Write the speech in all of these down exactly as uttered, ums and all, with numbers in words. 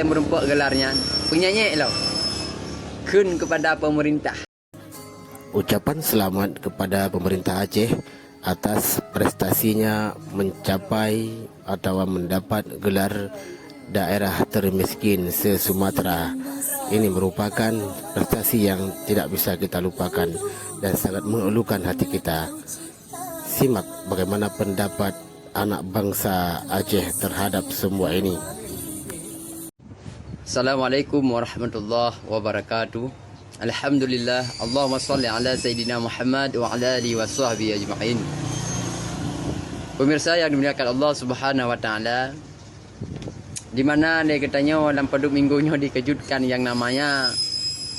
Meureumpok gelar nyan, peunyanyek lom kheun keupada peumeurintah. Ucapan selamat kepada pemerintah Aceh atas prestasinya mencapai atawa mendapat gelar daerah termiskin se-Sumatera. Ini merupakan prestasi yang tidak bisa kita lupakan dan sangat mengeluhkan hati kita. Simak bagaimana pendapat anak bangsa Aceh terhadap semua ini. Assalamualaikum warahmatullahi wabarakatuh. Alhamdulillah, Allahumma salli ala Sayyidina Muhammad wa ala alihi wa sahbihi ajma'in. Pemirsa yang dimuliakan Allah Subhanahu wa Ta'ala, di mana lé geutanyoe lam padub minggu nyoe dikeujutkan yang namanya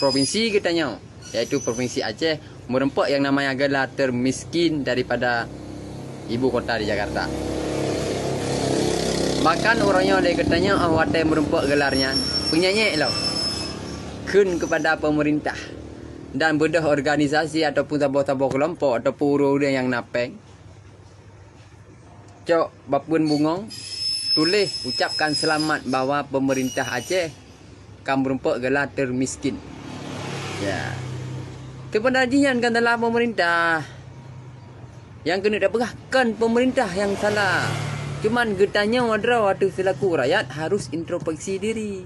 provinsi geutanyoe, yaitu Provinsi Aceh, meureumpok yang namanya gelar termiskin daripada ibu kota di Jakarta. Bahkan uroe nyoe lé geutanyoe 'oh watée meureumpok gelar nyan, peunyanyek lom kheun keupada peumeurintah dan beudôh organisasi ataupun saboh-saboh keulompok ataupun ureuëng-ureuëng nyang na péng. Cok bapeuen bungong, tuléh ucapkan seulamat bahwa peumeurintah Aceh ka meureumpok geula teumiskin. Ya. Teupeuna jih nyan kan salah peumeurintah. Nyang keuneuk tapeugah kon peumeurintah nyang salah. Cuman geutanyoe droe ateueh seulaku rakyat harus introspeksi diri.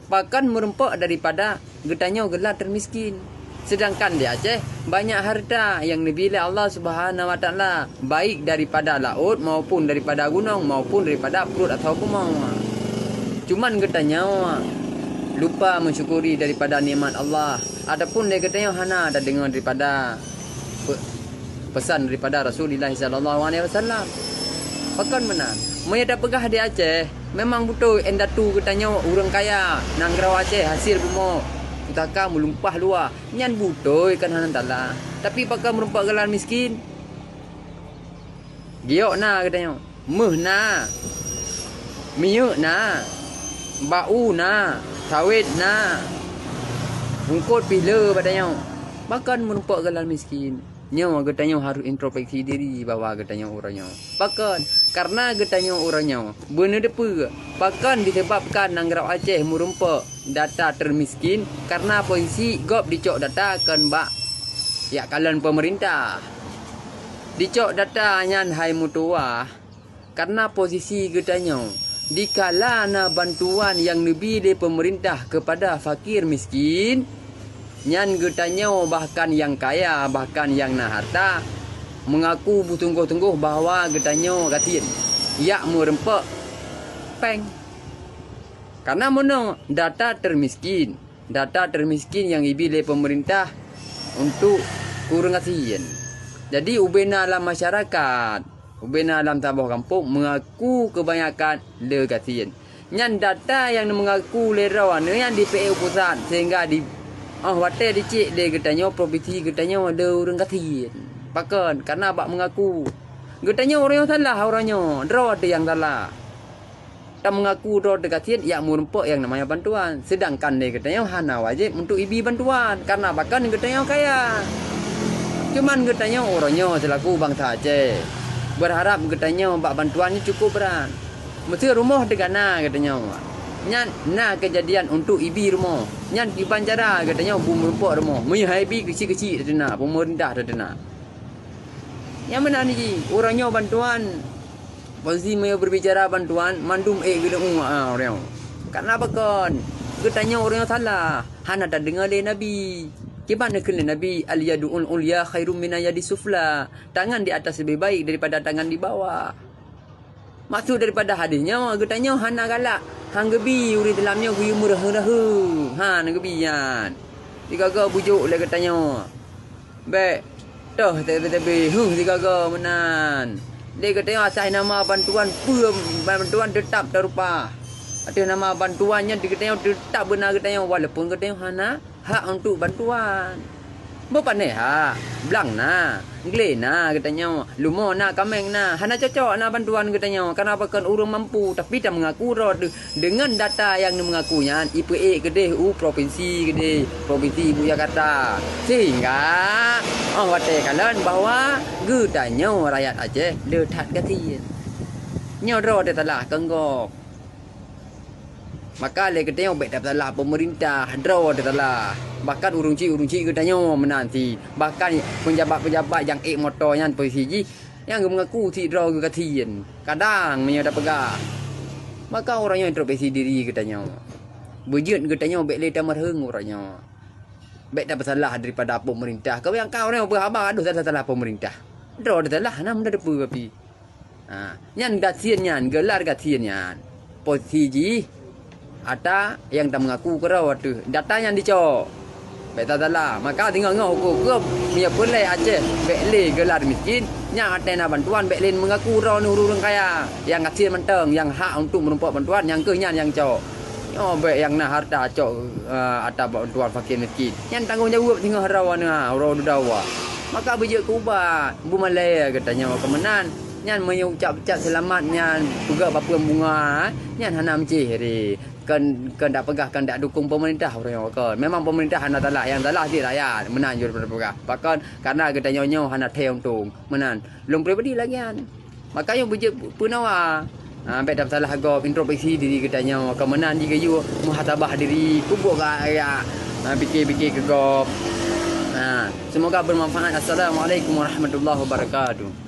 Pakon meureumpok daripada geutanyoe geula teumiskin. Seudangkan di Aceh banyak hareuta nyang neubi lé Allah Subhanahu wa Ta'ala, baik daripada laôt maupun daripada gunong maupun daripada pruet atau bumoe. Cuman geutanyoe lupa meusyukuri daripada nikmat Allah, ataupun lé geutanyoe hana tadeungoe daripada pe-, pesan daripada Rasulullah sallallahu alaihi wasallam. Pakon meunan, meunyoe tapeugah di Aceh, memang beutôi indatu geutanyoe ureuëng kaya, nanggroe Aceh hasil bumoe pusaka meulumpah luwa. Nyan beutôi kan hana salah. Tapi pakon meureumpok geula miskin? Giok na geutanyoe, méuh na, minyeuk na, bak u na, sawét na, eungkot pih le bak tanyoe. Pakon meureumpok geula miskin? Nyoe geutanyoe harôh introspeksi diri bahwa geutanyoe uroe nyoe. Pakon? Kareuna geutanyoe uroe nyoe beuneuteupeue pakon disebabkan nanggroe Aceh meureumpok data teumiskin, kareuna posisi gob dicok data kon bak yak kalon peumeurintah. Dicok data nyan hai meutuwah, kareuna posisi geutanyoe dikala na bantuan nyang neubi lé peumeurintah keupada fakir miskin, nyan geutanyoe bahkan nyang kaya, bahkan nyang na hareuta, meungaku beutunggoh-tunggoh bahwa geutanyoe gasien, yak meureumpok péng. Kareuna meunoe data teumiskin, data teumiskin nyang ibi lé peumeurintah untuk ureuëng gasien. Jadi ubena lam masyarakat, ubena lam saboh gampông meungaku keubanyakan le gasien. Nyan data nyang meungaku lé droe nyan dipeuék u pusat sehingga di, 'oh watée dicék lé geutanyoe provinsi geutanyoe le ureuëng gasien. Pakon? Kareuna bak meungaku. Geutanyoe ureuëng nyang salah uroe nyoe, droe teuh nyang salah. Tameungaku droe teuh gasien yak meureumpok nyang namanya bantuan, seudangkan lé geutanyoe hana wajéb untuk ibi bantuan kareuna pakon geutanyoe kaya. Cuman geutanyoe uroe nyoe seulaku bansa Aceh beurharab geutanyoe bak bantuan nyoe cukup brat. Meuseu rumoh teuh ka na geutanyoe, nyan na keujadian untuk ibi rumoh, nyan kiban cara geutanyoe beumeureumpok rumoh meunyoe han ibi keuchik-keuchik teuh na, peumeurintah teuh na. Nyang meunan jih uroe nyoe bantuan. Posisi meunyoe beubicara bantuan, mandum ék geuleumu, ah, ureuëng. Kareuna pakon? Geutanyoe ureuëng nyang salah, hana tadeungoe lé Nabi. Kiban neukheun lé Nabi, "Al-yadul ulya khairum mina yadi sufla." Tangan di atas lebih baik daripada tangan di bawah. Maksud daripada hadis nyoe, geutanyoe hana galak, han geubi ureuëng Islam nyoe geuyue meureuhu-reuhu. Han geubi nyan. Sigoe-goe bujuk lé geutanyoe. Bék toh teubi-teubi, huh, sigoe-goe meunan. Lé geutanyoe asai nama bantuan peue, bantuan teutap tarupa. Ateueh nama bantuan nyan geutanyoe teutap beuna geutanyoe walaupun geutanyoe hana hak untuk bantuan. Beupanéh hak, blang na, glé na geutanyoe, lumoe na, kaméng na, hana cocok na bantuan geutanyoe, kareuna pakon ureuëng mampu, tapi tameungaku droe teuh. Deungon data nyang neumeungaku nyan ipeuék keudeh u propinsi keudeh, propinsi ibu Jakarta. Sehingga 'oh watée kalon bahwa geutanyoe rakyat Aceh le that gasien. Nyoe droe teuh salah keu gob. Maka lé geutanyoe bék tapeusalah pemerintah, droe teusalah. Bahkan ureuëng chik-ureuëng chik geutanyoe meunan cit. Bahkan pejabat-pejabat nyang ék moto nyan posisi jih, nyang geumeungaku cit droe geugasien. Kadang meunyoe tapeugah, maka uroe nyoe introspeksi diri geutanyoe. Beujeuet geutanyoe bék lé tameurheueng uroe nyoe. Bék tapeusalah daripada pemerintah. Keu nyang ka uroe nyoe peuhaba, adoh salah-salah pemerintah. Droe teusalah, na muda depe api. Ha, nyan gasien nyan, geular gasien nyan. Posisi jih ata nyang tameungaku keudroe ateueh data nyan dicok. Bék tasalah. Maka singoh-ngoh uku keuh, meunyoe peureulée Aceh bék lé geular miskin, nyang até na bantuan bék lé meungaku droe ureuëng kaya. Nyang gasien mantong, nyang hak untuk meurumpok bantuan, nyang keuh nyan nyang cok. Nyoe bék nyang na harta cok, eh, ata bantuan fakir miskin. Nyan tanggong jaweueb singoh droe na, uroe dudoe. Maka beujeuet keu ubat, beumalée geutanyoe keu meunan. Nyan meunyoe ucap-ucap seulamat nyan peugah bapeueng bunga, nyan hana meucéh deh. Kon, kon dak peugah, kon dak dukung pemerintah uroe nyoe kon. Memang pemerintah hana salah, nyang salah cit rakyat. Meunan jeuet peugah. Pakon, karena geutanyoe nyoe hana thèe untông. Meunan, lôn pribadi lagée nyan. Maka nyoe beujeuet peunawa. Ha, bék tapeusalah gob, introspeksi diri geutanyoe. Keu meunan jigeuyue muhasabah diri, peubuet gaya, ha, pikir-pikir keu gob. Ha, semoga bermanfaat. Assalamualaikum warahmatullahi wabarakatuh.